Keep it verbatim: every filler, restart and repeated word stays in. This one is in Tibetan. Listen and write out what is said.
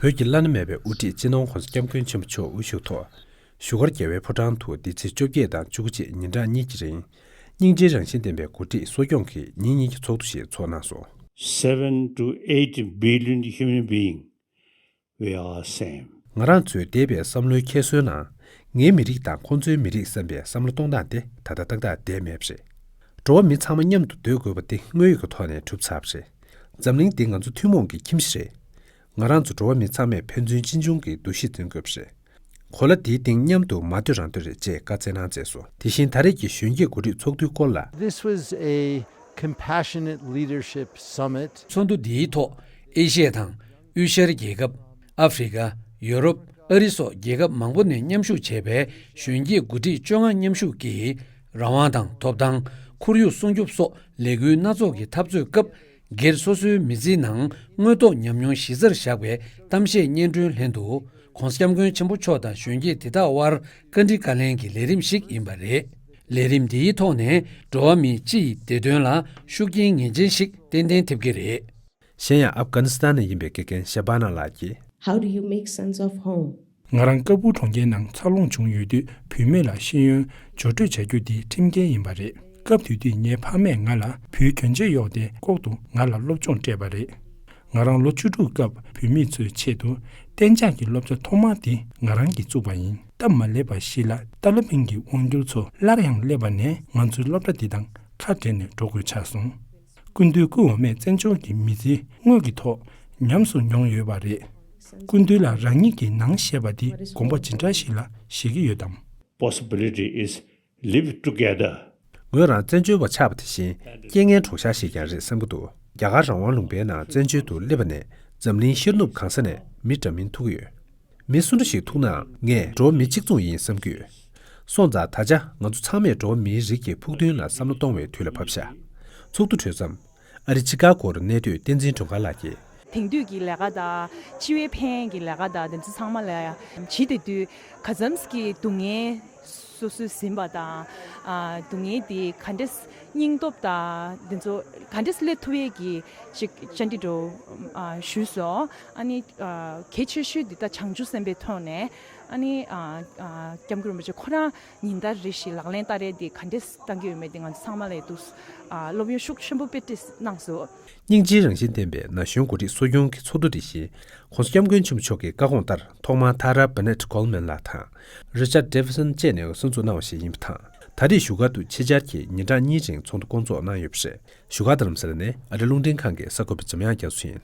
བོད་ཀྱི་བླ་ན་མེད་པའི་དབུ་ཁྲིད་སྤྱི་ནོར་༸གོང་ས་༸སྐྱབས་མགོན་ཆེན་པོ་མཆོག་དབུ་བཞུགས་ཐོག་བཞུགས་སྒར་རྒྱལ་བའི་ཕོ་བྲང་དུ་འདི་ཚེས་བཅོ་བརྒྱད་དང་བཅུ་གཅིག་ཉིན་གྲངས་གཉིས་ཀྱི་རིང་། སྙིང་རྗེའི་རང་བཞིན་ལྡན་པའི་འགོ་ཁྲིད་གསོ་སྐྱོང་གི་ཉིན་གཉིས་ཀྱི་ཚོགས་འདུ་ཞིག་ཚོགས་གནང་སོང་། Seven to eight billion human being, we are same. ང་རང་ཚོའི་འདས་པའི་བསམ་བློའི་འཁྱེར་སོའི་ནང་། ངའི་མི་རིགས་དང་ཁོང་ཚོའི་མི་རིགས་བསམ་པའི་བསམ་བློ་གཏོང་སྟངས་དེ་ད་ལྟ་ཏག་ཏག་བསྡད་མེད་པ་རེད། འགྲོ་བ་མི་ཚང་མ་མཉམ་དུ་སྡོད་དགོས་པ་དེ་དངོས་ཡོད་ཀྱི་ཐོག་ནས་གྲུབ་ཚར་བ་རེད། འཛམ་གླིང་འདི་ང་ཚོ་ཐུན་མོང་གི་ཁྱིམ་གཞིས་རེད། ང་རང་ཚོ་འགྲོ་བ་མི་ཚང་མས་ཕན་ཚུན་གཅེས་འཇོག་གི་འདུ་ཤེས་འཛིན་དགོས་པ་རེད། གོ་ལ་འདིའི་སྟེང་མཉམ་དུ་མ་སྡོད་རང་སྡོད་རེད་ཅེས་བཀའ་སྩལ་གནང་མཛད་སོང་། དེ་བཞིན་ད་རེས་ཀྱི་གཞོན་སྐྱེས་འགོ་ཁྲིད་ཚོགས་འདུའི་སྐོར་ལ། This was a compassionate leadership summit. ཚོགས་འདུ་འདིའི་ཐོག་ཨེ་ཤི་ཡ་དང་དབུས་ཤར་རྒྱལ་ཁབ། ཨ་ཧྥེ་རི་ཀ། ཡོ་རོབ། ཨ་རི་སོགས་རྒྱལ་ཁབ་མང་པོ་ནས་མཉམ་ཞུགས་བྱས་པའི་གཞོན་སྐྱེས་འགོ་ཁྲིད་བཅོ་ལྔ་མཉམ་ཞུགས་ཀྱིས། རང་དབང་དང་ཐོབ་ཐང་། ཁོར་ཡུག་སྲུང་སྐྱོབ་སོགས་ལས་འགུལ་སྣ་ཚོགས་ཀྱི་འཐབ་རྩོད་སྐབས། སྒེར་སོ་སོའི་མི་ཚེའི་ནང་དངོས་ཐོག་ཉམས་མྱོང་གཞི་རྩར་བཞག་པའི་གཏམ་བཤད་སྙན་སྒྲོན་ལྷན་དུ། ༸གོང་ས་༸སྐྱབས་མགོན་ཆེན་པོ་མཆོག་དང་གཞོན་སྐྱེས་དེ་དག་དབར་བཀའ་འདྲི་བཀའ་ལན་གྱི་ལས་རིམ་ཞིག་ཡིན་པ་རེད། ལས་རིམ་འདིའི་ཐོག་ནས་འགྲོ་བ་མི་སྤྱི་ཡི་བདེ་དོན་ལ་ཤུགས་རྐྱེན་ངེས་ཅན་ཞིག་ཏན་ཏན་ཐེབས་ཀྱི་རེད། གཞན་ཡང་ཨབ་གྷ་ནི་སི་ཐན་ནས་ཡིན་པའི་དགེ་རྒན་ཤ་བ་ན་ལགས་ཀྱིས། How do you make sense of home? ང་རང་ཀ་སྦུག་གྲོང་ཁྱེར་ནང་འཚར་ལོངས་བྱུང་ཡོད་དུས་བུད་མེད་ལ་ཤེས་ཡོན་སྦྱོར་སྤྲོད་བྱ་རྒྱུ་འདི་ཁྲིམས་འགལ་ཡིན་པ་རེད། སྐབས་དེ་དུས་ངའི་ཕ་མས་ང་ལ་བུའི་གྱོན་ཆས་གཡོགས་ཏེ་ལྐོག་ཏུ་ང་ལ་སློབ་སྦྱོང་སྤྲད་པ་རེད། ང་རང་ལོ་བཅུ་དྲུག་སྐབས་བུད་མེད་ཚོའི་ཆེད་དུ་གཏན་འཇགས་ཀྱི་སློབ་གྲྭ་ཐོག་མ་དེ་ང་རང་གིས་བཙུགས་པ་ཡིན། སྟབས་མ་ལེགས་པ་ཞིག་ལ་ཏཱ་ལི་བན་གྱི་དབང་སྒྱུར་ཚོ་སླར་ཡང་སླེབས་པ་ནས་ང་ཚོའི་སློབ་གྲྭ་འདི་དང་ཁ་བྲལ་ནས་འགྲོ་དགོས་ཆགས་སོང་། སྐུ་མདུན་སྐུ་འོ་མས་བཙན་བྱོལ་གྱི་མི་ཚེ་དངོས་ཀྱི་ཐོག་ཉམས་སུ་མྱོང་ཡོད་པ་རེད། སྐུ་མདུན་ལ་རང་ཉིད་ཀྱི་ནང་བཞིན་པ་འདི་དགོངས་པ་ཇི་འདྲ་ཞིག་ལ་བཞེས་ཀྱི་ཡོད་དམ། Possibility is live together. ངོས་རང་བཙན་བྱོལ་བ་ཆགས་པ་དེ་བཞིན་རྐྱེན་ངན་གྲོགས་ཤར་ཞིག་ཀྱང་རེད་བསམ་གྱི་འདུག་རྒྱ་གར་རང་དབང་ལུང་པའི་ནང་བཙན་བྱོལ་དུ་སླེབས་པ་ནས་འཛམ་གླིང་ཤར་ནུབ་གང་ས་ནས་མི་འདྲ་མིན་ཐུག་གི་ཡོད། མི་སུ་འདྲ་ཞིག་ཐུག་ནའང་ངས་འགྲོ་བ་མི་གཅིག་མཚུངས་ཡིན་བསམ་གྱི་ཡོད། སོང་ཙང་ད་ཆ་ང་ཚོ་ཚང་མས་འགྲོ་བ་མིའི་རིགས་ཀྱི་ཕུགས་འདུན་ལ་བསམ་བློ་གཏོང་བའི་དུས་ལ་བབས་ཤག་ཚོགས་འདུ་གྲོལ་མཚམས། ཨ་རི་ཆི་ཀ་གོར་གནས་སྡོད་བསྟན་འཛིན་སྒྲོལ་དཀར་ལགས་ཀྱིས། དེང་དུས་ཀྱི་ལས་ཀ་དང་སྤྱི་བའི་ཕན་གྱི་ལས་ཀ་དང་དེ་ཚོ་ཚང་མ་ལ་བྱེད་བསྡད་དུས་ག་ཙམ་གྱི་སྡུག་བསྔལ་སོ་སོས་ཟིན་པ་དང་། ཨ། སྡུག་བསྔལ་དེ་ག་འདྲས་སྙིང་སྟོབས་དང་དེ་ཚོ་ག་འདྲས་སླེབས་ཐུབ་ཡས་ཀྱི་ཅིག་བཅར་འདྲི་འདྲ་བོ་ཞུས་སོང་། ཨ་ནི། ཨ། གལ་ཆེ་ཤོས་འདི་ད་བྱང་ཆུབ་སེམས་དཔའི་ཐོག་ནས། ཨ་ནི། ཨ། ཨ། སྐྱབས་མགོན་རིན་པོ་ཆེ་ཁོ་རང་ཉིན་ལྟར་རེ་བཞིན་ལག་ལེན་བསྟར་ཡས་འདི་ག་འདྲས་བཏང་གི་ཡོད་མེད་འདི་ང་ཚོ་ཚང་མ་ལ་འདུག་ཨ། སློབ་ཡོན་ཤུགས་ཆེན་པོ་དཔེ་སྤྲད་གནང་སོང་། སྙིང་རྗེའི་རང་བཞིན་ལྡན་པའི་ན་གཞོན་འགོ་ཁྲིད་གསོ་སྐྱོང་གི་ཚོགས་འདུ་དེ་བཞིན་༸གོང་ས་༸སྐྱབས་མགོན་ཆེན་པོ་མཆོག་གི་བཀའ་དགོངས་ལྟར་ཐོག་མར་ཐ་ར་བེ་ནེད་གོལ་མན་ལགས་དང་རི་ཅར་ཌེ་བི་སན་བཅས་ནས་གསུང་ཚོགས་གནང་བ་ཞིག་ཡིན་པ་དང་། ད་རེས་བཞུགས་སྒར་དུ་ཕྱི་བཅར་གྱིས་ཉིན་གྲངས་གཉིས་རིང་ཚོགས་འདུ་སྐོང་ཚོགས་གནང་ཡོད་པ་རེད། བཞུགས་སྒར་རྡ་རམ་ས་ལ་ནས་ཨ་རི་རླུང་འཕྲིན་ཁང་གི་གསར་འགོད་པ་འཇམ་དབྱངས་རྒྱ་མཚོ་ཡིན།